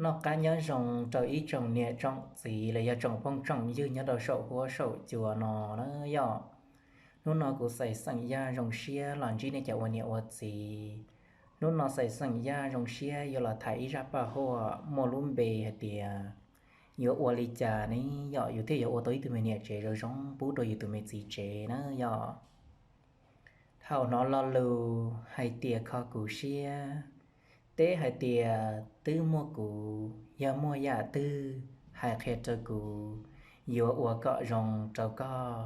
Noj qab nyob zoo rau ib tsoom niam tsoom txiv los yog tsoom phooj tsoom ywg nyob rau saum huab saum cua no na yom. Hnub no kuv Xais Xeem Yaj zoo siab los ntsib nej cov ua niam ua txiv. Hnub no Xais Xeem Yaj zoo siab yuav los tham ib zaj paj huam muaj lub npe hais tias yuav ua li cas ne yom yus thiaj yuav ua tau ib tug me niam tsev zoo zoo pub rau yus tus me txiv tsev na yom. Thaum hnov lo lus hais tias kho kuv siab, teb hais tias twb muaj kuv, yog muaj yam twg hais qhia rau kuv, yuav ua kom zoo rau koj.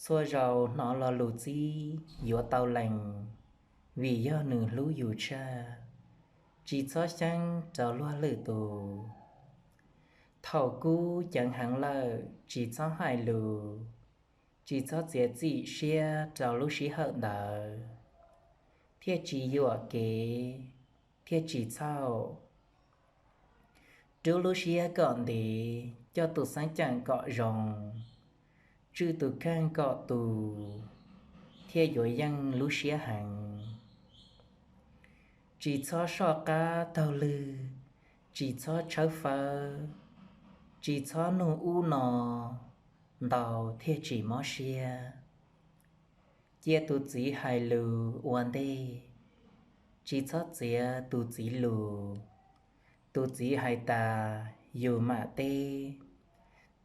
Txhua zaus hnov lo lus txib yuav tau lees, vim yog nws hlub yus tshaj, tsis txhob xyeeb rau luag lwm tus. Thaum kub ceev heev lawm tsis txhob hais lus, tsis txhob txiav txim siab rau lub sij hawm ntawd, thiaj tsis yuam kev, thiaj tsis txhaum. Rub lub siab kom ntev, coj tus xeeb ceem kom zoo, tswj tus kheej kom tus, thiaj yuav yeej lub siab heev. Tsis txhob soj qab taug lw, tsis txhob tshawb fawb, tsis txhob nug ub no, ntau thiaj tsis mob siab. Cia tus txiv hais lus ua ntej, tsis txhob txiav tus txiv lus. Tus txiv hais tas yus mam teb,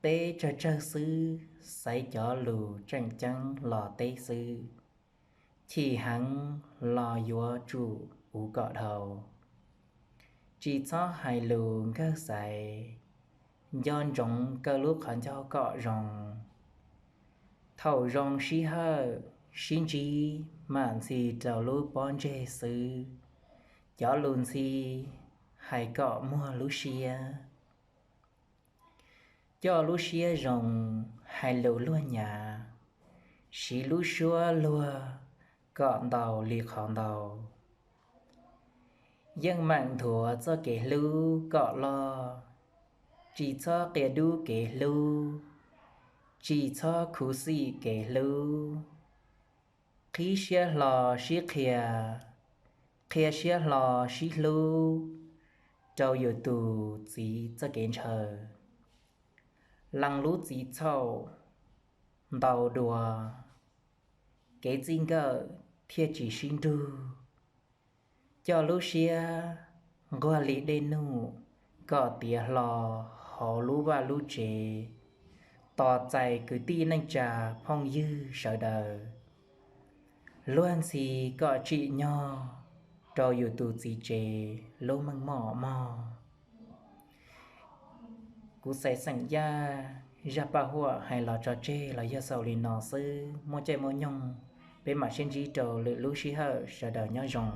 teb tsawg tsawg xwb, xaiv cov lus tseem ceeb los teb xwb. Chim heev los yuav tsum uv kom dhau. Tsis txhob hais lus nkawg xaiv, nco ntsoov kaw lub qhov ncauj kom zoo. Thaum zoo sij hawm sib ntsib mam ntxhi rau lub pob ntseg xwb. Cov lus ntxhi hais kom muag lub siab. Coj lub siab zoo, hais lus luag nyav, siv lub suab luag kom ntau li qhov ntau. Yeej meem nthuav txoj kev hlub kom loj, tsis txhob qia dub kev hlub, tsis txhob khuv xim kev hlub. Qhib siab hlo sib qhia, qhia siab hlo sib hlub rau yus tus txiv txoj kev ntshaw. Lees lub txiv txhaum ntau dua, kev txij nkawm thiaj tsis sib nrug. Coj lub siab nquag li dej nuj kom tiav hlo hauv lub vaj lub tsev, tos txais kwv tij neej tsa phooj ywg sawv daws. Luag ntxhi kom tsim nyog rau yus tus txiv tsev lub meej mom mog. Kuv Xais Xeem Yaj zaj paj huam hais los tso tseg los yog xaus li no xwb, muaj caij muaj nyoog peb mam sib ntsib rau lwm lub sij hawm, sawv daws nyob zoo.